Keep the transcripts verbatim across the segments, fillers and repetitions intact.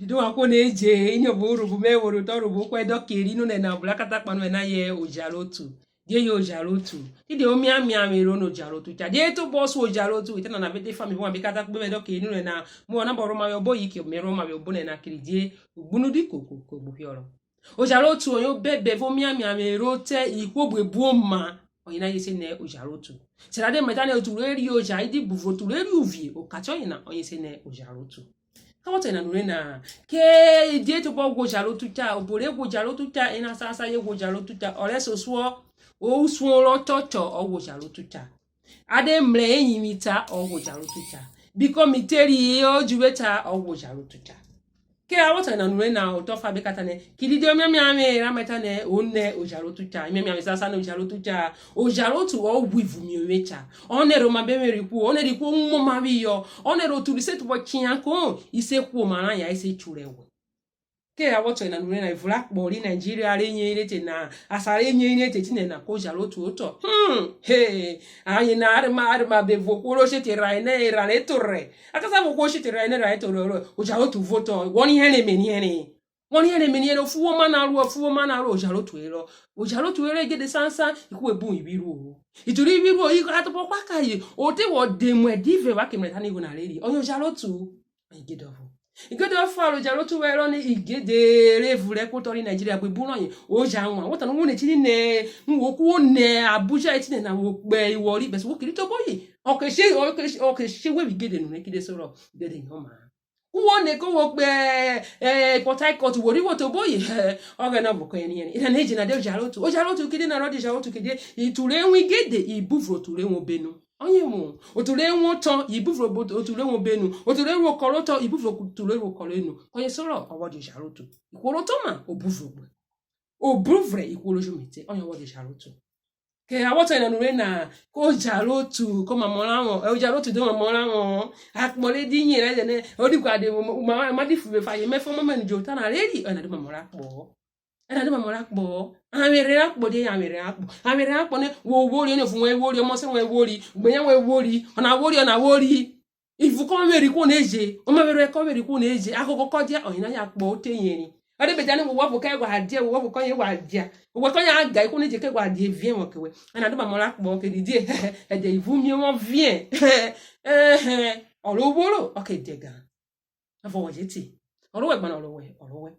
Ido wa kuo na eje, iniọvo Urhobo mẹ vwo rhe otọ Urhobo kọ ẹdẹ ọke ri nonẹ na, obo ra ka ta kpahen nonẹ na yẹ oja rẹ otu. Die yen oja rẹ otu? Didi omiamiavwe ro nẹ oja rẹ otu cha? Die tobọ so oja rẹ otu? Eta nana vẹ efa mi vwọ wan be ka ta kugbe vwẹ ẹdẹ ọke ri nonẹ na, mu wọ nabọ rhoma vwẹ obo yiki, me rhoma vwẹ obo nana kiridie ugbunu di koko kogbo phiọrọ. Oja rẹ otu ọyen obẹbẹ vẹ omiamiavwe ro te ihwo buebu oma, ọyena ye se nẹ oja rẹ otu. Sẹ ra de mrẹ tanẹ otu re ri oja, i di buvwo otu re ri uvie, oka tiọyena ọyen se nẹ oja rẹ otu. Ka vwọ ta ọyena nure na, ke die tobọ ghwoja rẹ otu cha? Obo re ghwoja rẹ otu cha, ena sansan ye ghwoja rẹ otu cha. Ọrẹsosuọ, o usuon rọ chọchọ ọ ghwoja rẹ otu cha. A de mrẹ eyivwin ta, ọ ghwoja rẹ otu cha. Biko mi teri odjuvwe ta, ọ ghwoja rẹ otu cha. Ke a vwọ ta ọyena nure na, otọ ọfa be ka tanẹ, kidie omiamiavwe ra ma tanẹ o nẹ oja rẹ otu cha, omiamiavwe sansan nẹ oja rẹ otu cha. Oja rẹ otu ọ ghwu ivun miovwe cha. Ọ nẹrhẹ oma be vweri kuo, ọ nẹrhẹ ihwo muoma phiyọ, ọ nẹrhẹ otu ri se tobọ chian kon, i se kuoma rayen, i se churẹ ẹwẹ. Ke a vwọ ta ọyena nure na, evun rẹ akpọ ri Nigeria re nyeri te na, asan re nyeri te etinẹ na, ko oja rẹ otu otọ. Hmm, he, ayen na, a rhe ma, a rhe ma be vwo ohwo ro she te erha nẹ erha re torhẹ. A ka sa vwo ohwo she te erha nẹ erha re torhẹ, oja rẹ otu vwo otọ, wọ riẹnre, me riẹnre. Wọ riẹnre, me riẹnre, ofu wo ma na ru, ofu wo ma na ru, oja rẹ otu herọ. Oja rẹ otu herọ, igede sansan, ihwo buebun ivbi ruo-o. Itu ri ivbi ruo, igho a tobọ kpaka ye, o te wọ de mu ẹdẹ ivẹ wa ke mrẹ tanẹ igho na re ri, ọyen oja rẹ otu. Igede ọvo. Igede ọfa rẹ oja rẹ otu vwẹ ẹrọ ni, igede re vughrẹ kpotọ ri Nigeria buebun rọyen, oja wan. Wọ ta nẹ wo nẹ etiyin nẹ, wo kuo nẹ Abuja etinẹ na, wo kpẹ iwọ ri, bẹsi wo kiri tobọyi. Ọke she, ọke she, ọke she we vwẹ igede nure, kidie sorọ igede yọnma-a. Wo nẹ ko wo kpe, eh, Port Harcourt, wo rhi vwo te oboyi, eh, Ọghẹnẹ ọvo kọyen riẹnre. Enana eje na de oja rẹ otu. Oja rẹ otu kidie na rọ dia oja rẹ otu kidie, itu re wẹn igede, i buvwre otu re wẹn obenu. Ọyen mu, otu re wẹn otọ, i buvwre obo-, otu re wẹn obenu. Otu re ru okọ rẹ otọ, i buvwre otu re ru okọ rẹ enu. Kọyen sorọ ọ vwọ dia oja rẹ otu. Ihwo rẹ otọ ma, o buvwre ogbe. O buvwre ihwo ro jomete, ọyen ọ vwọ dia oja rẹ otu. Ke a vwọ ta ọyena nure na, ko oja rẹ otu, ko mamọ ra wọn, oja rẹ otu do mamọ ra wọn. Akpọ re di yen rẹ nẹ, o di kua de, ma, ma di fuvwe fa ye, mẹ fo, mama nu jota na re ri, ọyena do mamọ ra kpọ. Ọyena do mamọ ra kpọ. Avwerhe ra kpọ de, avwerhe ra kpọ. Avwerhe ra kpọ nẹ, wo vwori, oniọvo wẹn vwori, ọmọsẹ wẹn vwori, ugbeyan wẹn vwori, ọna vwori, ọna vwori. Ivun kọ vweri kuo na eje, oma vwerhẹ kọ vweri kuo na eje, aghọghọ kọ dia, ọyena ya kpọ, o te yeri. Ọ de be dianẹ owọ ọvo kẹ ghwa dia, owọ ọvo kọyen ghwa dia, owọ kọyen a ga ihwo na eje kẹ ghwa dia eviẹn vwọ kẹ wẹ. Ana do mamọ ra kpọ, kidie ẹdẹ ivun miovwon viẹn. Ehẹn, ọ ro vworo, ọ ke dẹ gan. Ọvo wọ je te. Ọ ro wẹ gbanọ, ọ ro wẹ, ọ ro wẹ.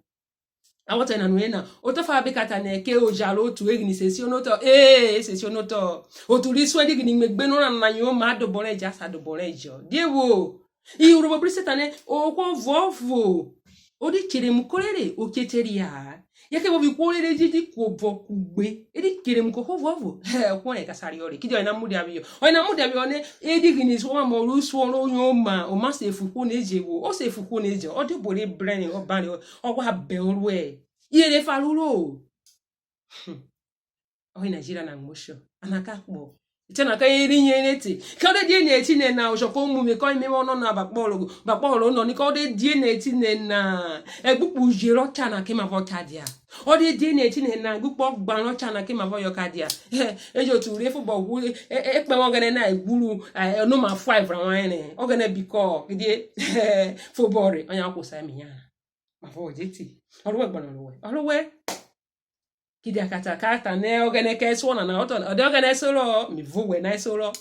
A vwọ ta ọyena nure na, otọ ọfa be ka tanẹ ke oja rẹ otu e ghini se sionotọ, e, e se sionotọ. Otu ri suẹn di ghini me gbenu ra na yoma dobọ rẹ ẹjo, a sa dobọ rẹ ẹjo. Die vwo? Urhobo bri se tanẹ, ohwo vuọvo, o di chere mu korere, o che te ria-a. Yẹ kẹ vwọvo ihwo rere ji di kuobọ kugbe, e di chere mu kohwo vuọvo, hẹ, ohwo rẹ ka sa riọre, kidie ọyena mudiaphiyọ. Ọyena mudiaphiyọ nẹ, e di ghini suọ mamọ ru usuon ro yoma, oma se fu ihwo na eje vwo, o se fu ihwo na eje, ọ dia obo re brẹnre, ọ banre, ọ ghwa bẹn oruẹ. Iyẹnrẹn efa ruro. Hmm. Ọye Nigeria na muoshọ, ana ka kpọ. Etiana kẹ eri yen re te. Kẹ o de die nẹ etinẹ na, oshọ ko mu mi, kọye me vwọ nọ na, bakpọ ro, bakpọ ro nọ ni, kẹ o de die nẹ etinẹ na, ẹgbukpe uje rọ cha na ke mavọ cha dia. Ọ de die nẹ etinẹ na, ẹgbukpe ọgban rọ cha na ke mavọ yọ ka dia. E, e jẹ otu re fobọ ghwu, e, e, ekpẹvwẹ Ọghẹnẹ na, e ghwuru, e, no ma fua evra wan rẹ Ọghẹnẹ bikọ, kidie fobọ rhe, ọyen a hwosa emiyan. Mavọ wọ je te? Ọ ro wẹ gbanọ, ọ ro wẹ, ọ ro wẹ. Kidie a ka ta, ka ta nẹ Ọghẹnẹ kẹ ẹsuọ nana, ọ tọ, ọ dia Ọghẹnẹ ẹsorọ, mi vwo wẹ na ẹsorọ.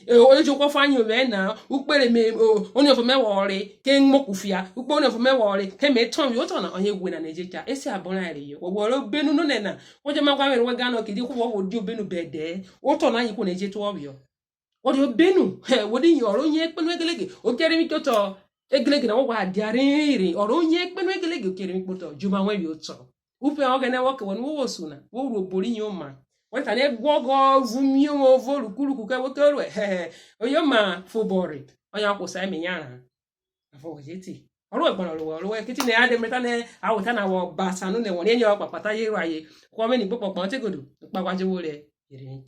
E, o, e jẹ ohwo ọfa yan ovwẹ na, ukperẹ me, o, oniọvo mẹ vwọ re, ke muo kufia, ukperẹ oniọvo mẹ vwọ re, ke me tọn phiyọ otọ na, ọyen ghwe nana eje cha, e se abọ rayen reyọ. Wọ, wọ rẹ obenu nonẹ na, wọ je ma ghwa vwẹ erọnvwọn gan nọ, kidie ohwo vwọ vwọ dia obenu bẹdẹ, otọ na yen ihwo na eje tuọ phiyọ. Wọ dia obenu, hẹ, wo di yan, ọ ro yan ekpenu egelege, o che rhivwin kpotọ egelege na, wọ ghwa dia rhirin, ọ ro yan ekpenu egelege, o che rhivwin kpotọ, joma wẹn vwẹ otọ. Uphẹn Ọghẹnẹ vwọ kẹ wẹ nu wo vwo osun na, wo ru obo ri yoma. Wọ ta nẹ, ẹguọghọ vwo miovwon, o vwo rukuruku kẹ wo ke ruẹ, hẹ, hẹ, oyoma fobọ rhe, ọyen a hwosa emiyan ra. Mavọ wọ je te? Ọ ro wẹ gbanọ, ọ ro wẹ, ọ ro wẹ, kiti nẹ a de mrẹ tanẹ a vwọ ta na, wọ ba asan nonẹ wọ riẹn yọ kpakpata ye ru aye, kọ vwẹ ni kpokpọ kpọ te godo, kpagua jovwo rẹ erere cha.